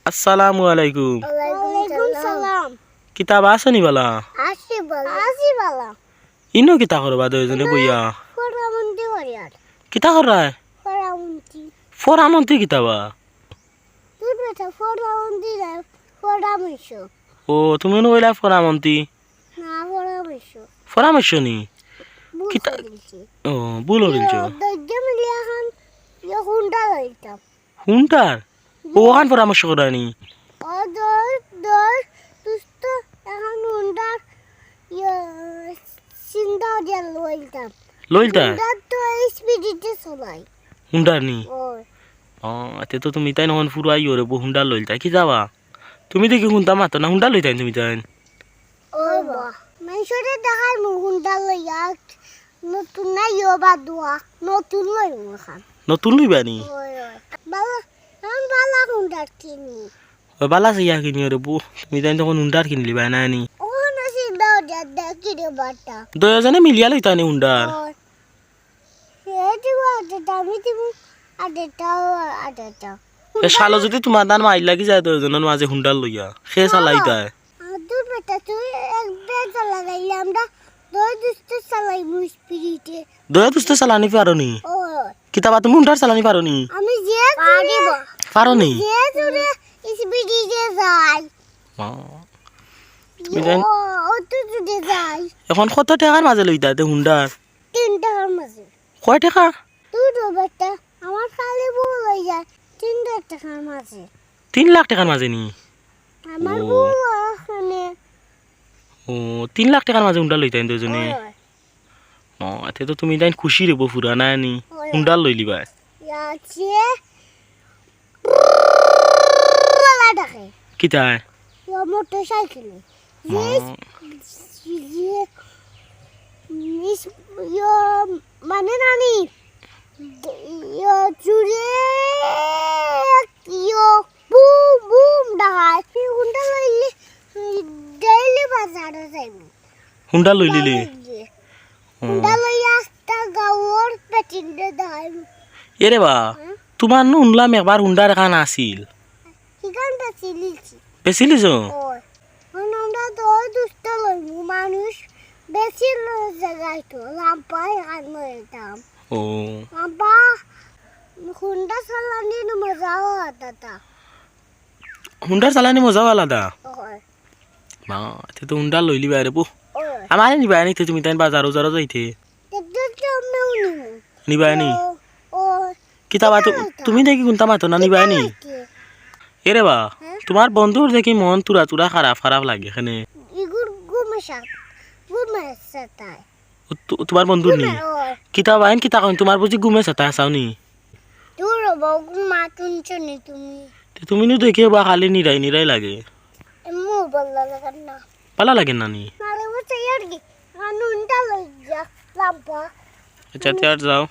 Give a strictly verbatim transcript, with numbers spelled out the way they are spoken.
আসসালামু আলাইকুম। ওয়ালাইকুম সালাম। কিতা বা আছো নি বালা? আছি বালা। আছি বালা। ইনো কিতা করো বা দুইজনে বইয়া? ফরামন্তি করি আর। কিতা কররায়? ফরামন্তি। ফরামন্তি কিতা বা? তুই বেটা ফরামন্তি না, ফরামেশো। ও, তুমি নু কইলা ফরামন্তি? না, ফরামেশো। ফরামেশো নি? ভুল কিতা? করিলছি। ও, ভুল করিলছো। ইয়ো, দইজে মিলি এখন, ইয়ো, হুন্ডা লইতাম। হুন্ডার? ও, অখান ফরামেশো করানি? ও, দই, দই, দুস্ত, এখন হুন্ডার, ইয়ো, সিন্দাও দিয়া লইতাম। লইলতা? হুন্ডার তো স্পিডিতে চলাই। হুন্ডার নি? ও। ও, আচ্ছা, তো তুমি তাইন অখন ফুরাইও রে, বউ হুন্ডার লইলতা। কিতা বা? তুমি দেখি হুনতাম মাতো না, হুন্ডার লইতাইন তুমি তাইন। ও বা, মানষরে দেখাইমু হুন্ডা লইয়া, নতুন নাই ও বা দুয়া, নতুন লইমু অখন। নতুন লইবা নি? ওই, ওই। বালা, আমি বালা হুন্ডা কিনি। ও বালা চাইয়া কিনিও রে বউ, তুমি তাইন তখন হুন্ডার কিনলিবায় না নি? অখন আছি দাও যা দেখি রে বাটা। দুইওজনে মিলিয়া লইতায় নি হুন্ডার? ওই। এই যে আটেটা, আমি তুমি আটেটা, আটেটা। এ শালো, যদি তুমার তান মাইর লাগি যায় দুইওজনর মাঝে হুন্ডার লইয়া, কে চালাইতায়? আ, দূর বেটা, তুই এক বেটা চালাইলে আমরা দুই দুস্তে চালাইমু স্পিডে। দুই দুস্তে চালানি পারো নি? ও। কিতা বা তুমি হুন্ডার চালানি পারো নি? আমি যে জুরে পারো নি? যে জুরে স্পিডে যাই। মা। তুমি জান- ও, অত জুরে যাই। অখন কত টেকার মাঝে লইতায় তে হুন্ডার? তিন টেকার মাঝে। কয় টেকা? তুই তো বেটা, আমার খালি ভুল অই যায় তিন লাখ টেকার মাঝে। তিন লাখ টেকার মাঝে নি? আমার ও। ভুল অখানে। ও, তিন লাখ টেকার মাঝে হুন্ডা লইতাইন দুইওজনে? ওই, ওই। ও, তে তো তুমি তাইন খুশি রে বউ ফুরা না নি? ওই, ওই। হুন্ডা লইলিবায়। ইয়াছে বালা ডাকে। কিতায়? ইয়ো, মোটরসাইকেলে। ইয়ে, হুম। ইয়ে, ইস, ইয়ো, মানে নানি, ইয়ো, জুরে, ইয়ো, বুম, বুম ডাকে। তুই হুন্ডা লইলে, ডেইলি বাজারো যাইবি। হুন্ডা লইলিলে? হুন্ডা লইলিলে। হুম। হুন্ডা লইয়া আস্তা গাউর বেটিনরে দেখাইমু। এরে বা, হুম? তুমার নু হুনলাম একবার হুন্ডার এখান আছিল। হিখান বেচিলিছি। বেচিলিছো? ওই। অখন আমরা দুই দুস্তে লইমু, মানুষ বেশি লই জাগায় তো, লাম্বা এখান লইতাম। ও। লাম্বা হুন্ডা চালানি নু মজাও আলাদা। হুন্ডার চালানি মজাও আলাদা? ওই। মা, তে তো হুন্ডা লইলিবায় রে বউ। ওই। আমারে নিবায় নি তে তুমি তাইন বাজারো উজারো যাইতে? তে তো তো আমিও নিমু। নিবায় নি? ও, ও। কিতা বা তু-, কিতা? তুমি দেখি হুনতাম মাতো না, নিবায় নি? কিতা? এরে বা, হ্যাঁ? তুমার বন্ধুর দেখি মন তুরা তুরা খারাপ খারাপ লাগে কেনে। ইগুর ঘুমে সাত, ঘুমে সাতায়। ও তু-, তুমার বন্ধু নি? ঘুমে, ওই। কিতা বা, এন কিতা কইন, তুমার বুঝি ঘুমে সাতায় চাও নি? দূর হবো, ঘুমা তুলছো নি তুমি? তে তুমি নু দেখিও বা খালি নিরাই নিরাই লাগে। এমু ভালা লাগে না। ভালা লাগে না নি? না রে, ও চাই আর কি। নুনটা লই যা, লাম্বা। আচ্ছা, তে আর যাও।